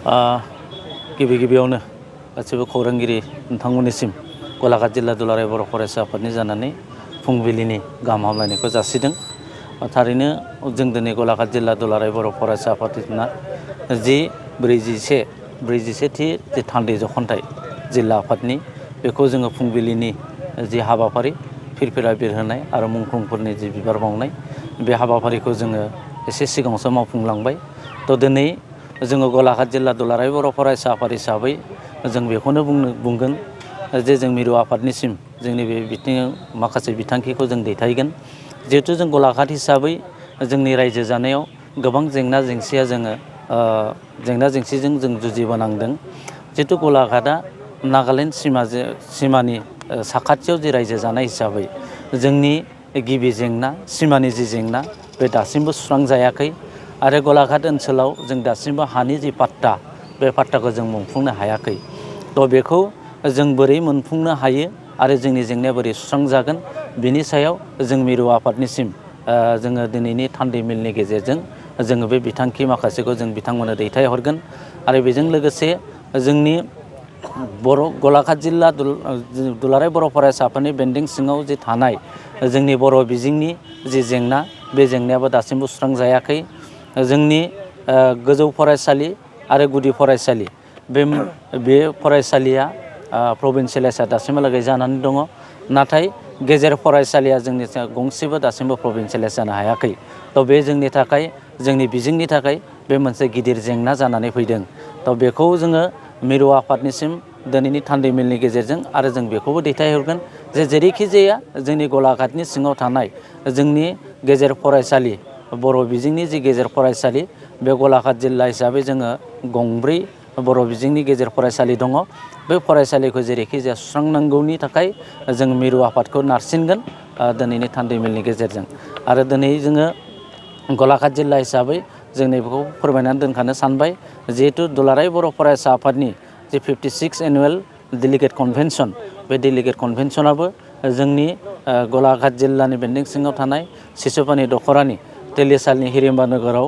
गिबियावनो गासिबो खौरांगिरि नोंथांमोननिसिम गलाघाट जिल्ला दुलाराय बर' फरायसा आफादनि जानानै फुंबिलिनि गाहाम हामलायनायखौ जासिदों। थारैनो जों दिनै गलाघाट जिल्ला दुलाराय बर' फरायसा आफादना जि 41थि जि थान्दै जख'न्थाइ जिल्ला आफादनि बेखौ जोङो फुंबिलिनि जि हाबाफारि फिरफिला बिरहोनाय आरो मुंख्लंफोरनि जि बिबार बावनाय बे हाबाफारिखौ जोङो एसे सिगाङावसो मावफुंलांबाय। दिनै जोङो गलाघाट जिल्ला दुलाराय बर' फरायसा आफाद हिसाबै जों बेखौनो बुंगोन जे जों मिरु आफादनिसिम जोंनि बे बिथिङाव माखासे बिथांखिखौ जों दैथायगोन। जिहेथु जों गलाघाट हिसाबै जोंनि रायजो जानायाव गोबां जेंना जेंसिजों जों जुजिबोनांदों। जिहेतु गलाघाटआ नागालेण्ड सिमानि साखाथियाव जि रायजो जानाय हिसाबै जोंनि गिबि जेंना सिमानि जि जेंना बे दासिमबो सुस्रांजायाखै आरो गलाघाट ओनसोलाव जों दासिमबो हानि जि पाट्टा बे पाट्टाखौ जों मोनफुंनो हायाखै। बेखौ जों बोरै मोनफुंनो हायो आरो जोंनि जेंनाया बोरै सुस्रांजागोन बिनि सायाव जों मिरु आफादनिसिम जोङो दिनैनि थान्दै मेलनि गेजेरजों जोङो बे बिथांखि माखासेखौ जों बिथांमोननो दैथायहरगोन। आरो बेजों लोगोसे जोंनि गलाघाट जिल्ला दुलाराय बर' फरायसा आफादनि बेन्दों सिङाव जि थानाय जोंनि बर' बिजोंनि जि जेंना बे जेंनायाबो दासिमबो सुस्रांजायाखै। जोंनि गोजौ फरायसालि आरो गुदि फरायसालि बे फरायसालिया प्रभिन्सियेलाइजआ दासिमहालागै जानानै दङ। नाथाय गेजेर फरायसालिया जोंनि गंसेबो दासिमबो प्रभिन्सियेलाइज जानो हायाखै। बे जोंनि थाखाय जोंनि बिजोंनि थाखाय बे मोनसे गिदिर जेंना जानानै फैदों। बेखौ जोङो मिरु आफादनिसिम दिनैनि थान्दै मेलनि गेजेरजों आरो जों बेखौबो दैथायहरगोन जे जेरैखि जाया जोंनि गलाघाटनि सिङाव थानाय जोंनि गेजेर फरायसालि बर' बिजोंनि जि गेजेर फरायसालि बे गलाघाट जिल्ला हिसाबै जोङो गंब्रै बर' बिजोंनि गेजेर फरायसालि दङ। बे फरायसालिखौ जेरैखि जाया सुस्रांनांगौनि थाखाय जों मिरु आफादखौ नारसिनगोन दिनैनि थान्दै मेलनि गेजेरजों। आरो दिनै जोङो गलाघाट जिल्ला हिसाबै जों नैबेखौ फोरमायनानै दोनखानो सानबाय जिहेथु दुलाराय बर' फरायसा आफादनि जे 56 एनुवेल डेलिगेट कनभेनसन बे डेलिगेट कनभेनसनाबो जोंनि गलाघाट जिल्लानि बेन्दों सिङाव थानाय सिसुपानि दख'रानि तेलिसालनि हिरिम्बा नोगोराव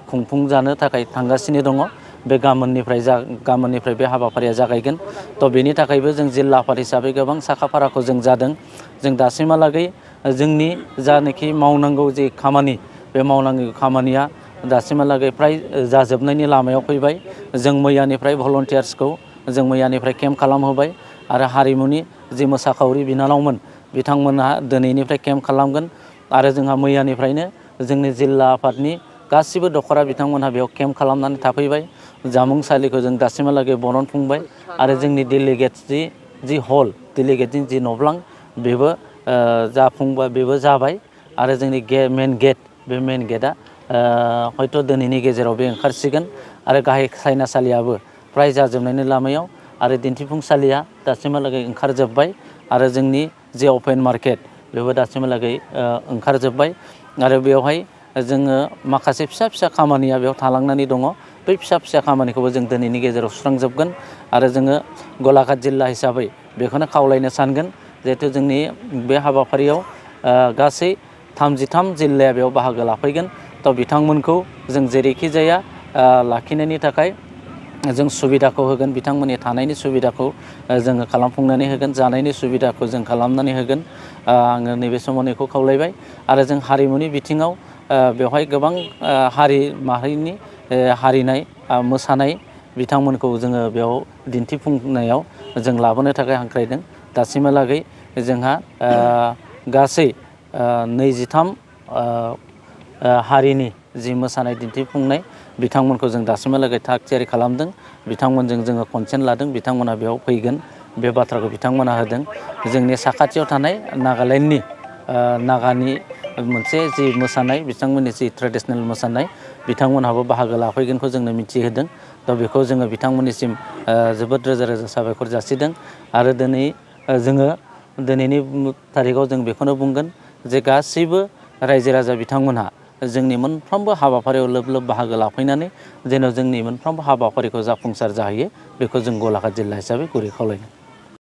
खुंफुंजानो थाखाय थांगासिनो दङ। बे गाबोननिफ्राय बे हाबाफारिया जागायगोन। बेनि थाखायबो जों जिल्ला आफाद हिसाबै गोबां साखाफाराखौ जों जादों। जों दासिमहालागै जोंनि जानाखि मावनांगौ जे खामानि बे मावनांगौ खामानिया दासिमहालागै फ्राय जाजोबनायनि लामायाव फैबाय। जों मैयानिफ्राय भलन्टियार्सखौ जों मैयानिफ्राय केम्प खालामहोबाय आरो हारिमुनि जि मोसाखावरि बिनानावमोन बिथांमोनहा दिनैनिफ्राय केम्प खालामगोन। आरो जोंहा मैयानिफ्रायनो जोंनि जिल्ला आफादनि गासिबो दख'रा बिथांमोनहा बेयाव केम्प खालामनानै थाफैबाय। जामुंसालिखौ जों दासिमहालागै बरनफुंबाय आरो जोंनि डेलिगेट जि हल डेलिगेटनि जि नब्लां बेबो बेबो जाबाय। आरो जोंनि मेन गेट बे मेन गेटआ हयथ' दिनैनि गेजेराव बे ओंखारसिगोन। आरो गाहाय सायनासालियाबो फ्राय जाजोबनायनि लामायाव आरो दिन्थिफुंसालिया दासिमहालागै ओंखारजोब्बाय। आरो जोंनि जे अपेन मार्केट बेबो दासिमहालागै ओंखारजोब्बाय। आरो बेवहाय जोङो माखासे फिसा खामानिया बेयाव थालांनानै दङ। बै फिसा खामानिखौबो जों दिनैनि गेजेराव सुस्रांजोबगोन। आरो जोङो गलाघाट जिल्ला हिसाबै बेखौनो खावलायनो सानगोन जिहेथु जोंनि बे हाबाफारियाव गासै 33 जिल्लाया बेयाव बाहागो लाफैगोन। बिथांमोनखौ जों जेरैखि जाया लाखिनायनि थाखाय जों सुबिदाखौ होगोन। बिथांमोननि थानायनि सुबिदाखौ जोङो खालामफुंनानै होगोन। जानायनि सुबिदाखौ जों खालामनानै होगोन। आङो नैबे समाव नैखौ खावलायबाय। आरो जों हारिमुनि बिथिङाव बेवहाय गोबां हारि माहारिनि हारिनाय मोसानाय बिथांमोनखौ जोङो बेयाव दिन्थिफुंनायाव जों लाबोनो थाखाय हांख्रायदों। दासिमहालागै जोंहा गासै 23 हारिनि जि मोसानाय दिन्थिफुंनाय बिथांमोनखौ जों दासिमहालागै थाग थियारि खालामदों। बिथांमोनजों जोङो कनसेन्ट लादों। बिथांमोना बेयाव फैगोन बे बाथ्राखौ बिथांमोना होदों। जोंनि साखाथियाव थानाय नागालेण्डनि नागानि मोनसे जि मोसानाय बिथांमोननि जि ट्रेडिसनेल मोसानाय बिथांमोनहाबो बाहागो लाफैगोनखौ जोंनो मिथिहोदों। बेखौ जोङो बिथांमोननिसिम जोबोद रोजा साबायखर जासिदों। आरो दिनै जोङो दिनैनि थारिखआव जों बेखौनो बुंगोन जे गासैबो रायजो राजा बिथांमोनहा जोंनि मोनफ्रोमबो हाबाफारियाव लोब बाहागो लाफैनानै जेन' जोंनि मोनफ्रोमबो हाबाफारिखौ जाफुंसार जाहैयो बेखौ जों गलाघाट जिल्ला हिसाबै गुरै खावलायदों।